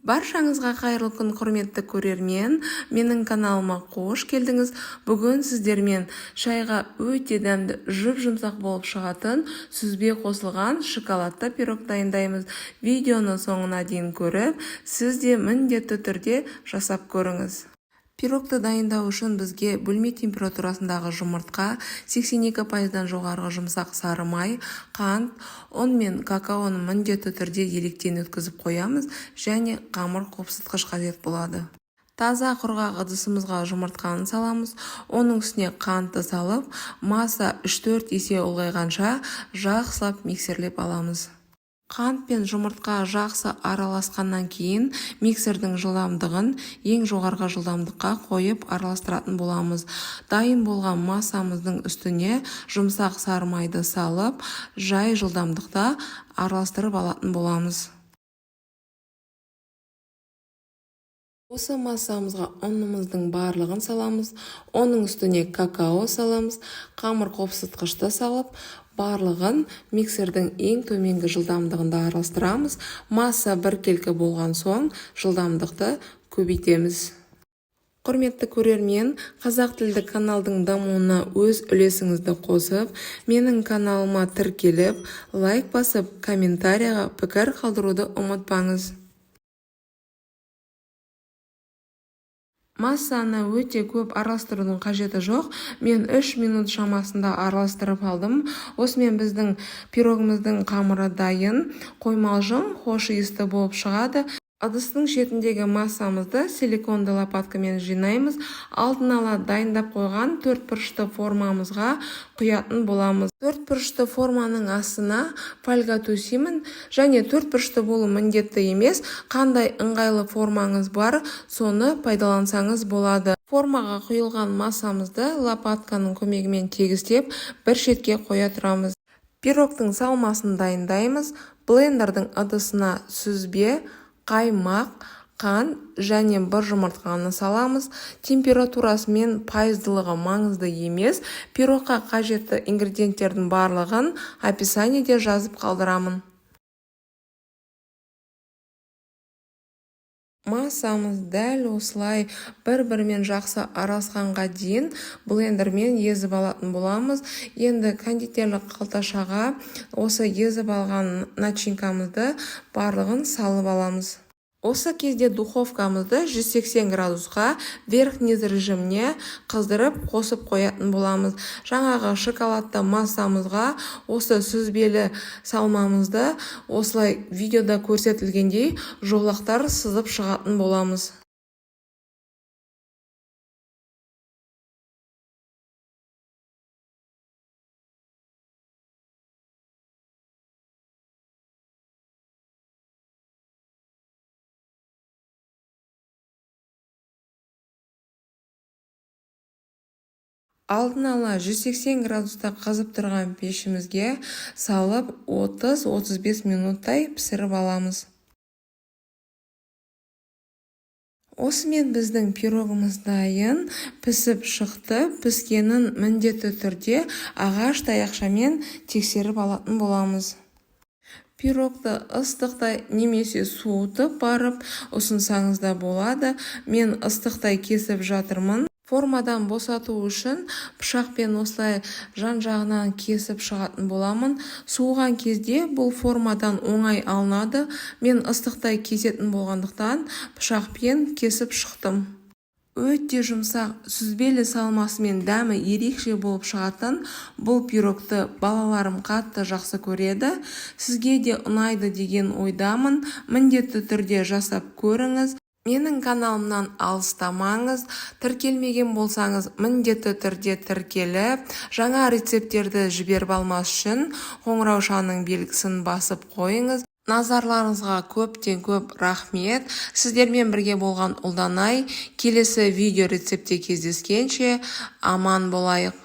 Баршаңызға қайырлы күн, құрметті көрермен! Менің каналыма қош келдіңіз. Бүгін сіздермен шайға өте дәмді, жұп-жұмсақ болып шығатын сүзбе қосылған шоколадты пирог дайындаймыз. Видеоны соңына дейін көріп, сіз де міндетті түрде жасап көріңіз. Пирогты дайындау үшін бізге бөлме температурасындағы жұмыртқа, 82%-дан жоғарғы жұмсақ сары май, қант, ұн мен какаоны міндетті түрде електен өткізіп қоямыз және қамыр қопсытқыш қажет болады. Таза құрғақ ыдысымызға жұмыртқаны саламыз, оның үстіне қантты салып, масса 3-4 есе ұлғайғанша жақсылап миксерлеп аламыз. Қант пен жұмыртқа жақсы араласқаннан кейін миксердің жылдамдығын ең жоғарғы жылдамдыққа қойып араластыратын боламыз. Дайын болған массамыздың үстіне жұмсақ сары майды салып, жай жылдамдықта араластырып алатын боламыз. Осы массамызға ұнымыздың барлығын саламыз, оның үстіне какао саламыз, қамыр қопсытқышты салып, барлығын миксердің ең төменгі жылдамдығында араластырамыз. Масса біркелкі болған соң жылдамдықты көбейтеміз. Құрметті көрермен, қазақ тілді каналдың дамуына өз үлесіңізді қосып, менің каналыма тіркеліп, лайк басып, комментарияға пікір қалдыруды ұмытпаңыз. Массаны өте көп араластырудың қажеті жоқ. Мен 3 минут шамасында араластырып алдым. Осымен біздің пирогымыздың қамыры дайын. Қоймалжың, хош иісті болып шығады. Ыдыстың шетіндегі массамызды силиконды лопаткамен жинаймыз. Алдын ала дайындап қойған төрт бұрышты формамызға құятын боламыз. Төрт бұрышты форманың астына фольга төсеймін және төрт бұрышты болу міндетті емес, қандай ыңғайлы формаңыз бар, соны пайдалансаңыз болады. Формаға құйылған массамызды лопатканың көмегімен тегістеп, бір шетке қоя тұрамыз. Пирогтың салмасын дайындаймыз. Блендердің ыдысына сүзбе, қаймақ, қант және бір жұмыртқаны саламыз. Температурасы мен пайыздылығы маңызды емес. Пирогқа қажетті ингредиенттердің барлығын описаниеде жазып қалдырамын. Массамыз дәл осылай бір-бірімен жақсы араласқанға дейін блендермен езіп алатын боламыз. Енді кондитерлік қалташаға осы езіп алған начинкамызды барлығын салып аламыз. Осы кезде духовкамызды 180 градусқа верх-низ режиміне қыздырып қосып қоятын боламыз. Жаңағы шоколадты массамызға осы сүзбелі салмамызды осылай видеода көрсетілгендей жолақтар сызып шығатын боламыз. Алдын ала 180 градуста қызып тұрған пешімізге салып 30-35 минуттай пісіріп аламыз. Осымен біздің пирогымыз дайын, пісіп шықты. Піскенін міндетті түрде ағаш таяқшамен тексеріп алатын боламыз. Пирогты ыстықтай немесе суытып барып ұсынсаңыз да болады. Мен ыстықтай кесіп жатырмын. Формадан босату үшін пышақпен осылай жан-жағынан кесіп шығатын боламын. Суыған кезде бұл формадан оңай алынады. Мен ыстықтай кесетін болғандықтан пышақпен кесіп шықтым. Өте жұмсақ, сүзбелі салмасымен дәмі ерекше болып шығатын бұл пирогты балаларым қатты жақсы көреді. Сізге де ұнайды деген ойдамын. Міндетті түрде жасап көріңіз. Менің каналымнан алыстамаңыз, тіркелмеген болсаңыз, міндетті түрде тіркеліп, жаңа рецепттерді жіберіп алмас үшін қоңыраушаның белгісін басып қойыңыз. Назарларыңызға көптен көп рахмет. Сіздермен бірге болған Ұлданай. Келесі видео рецептте кездескенше аман болайық.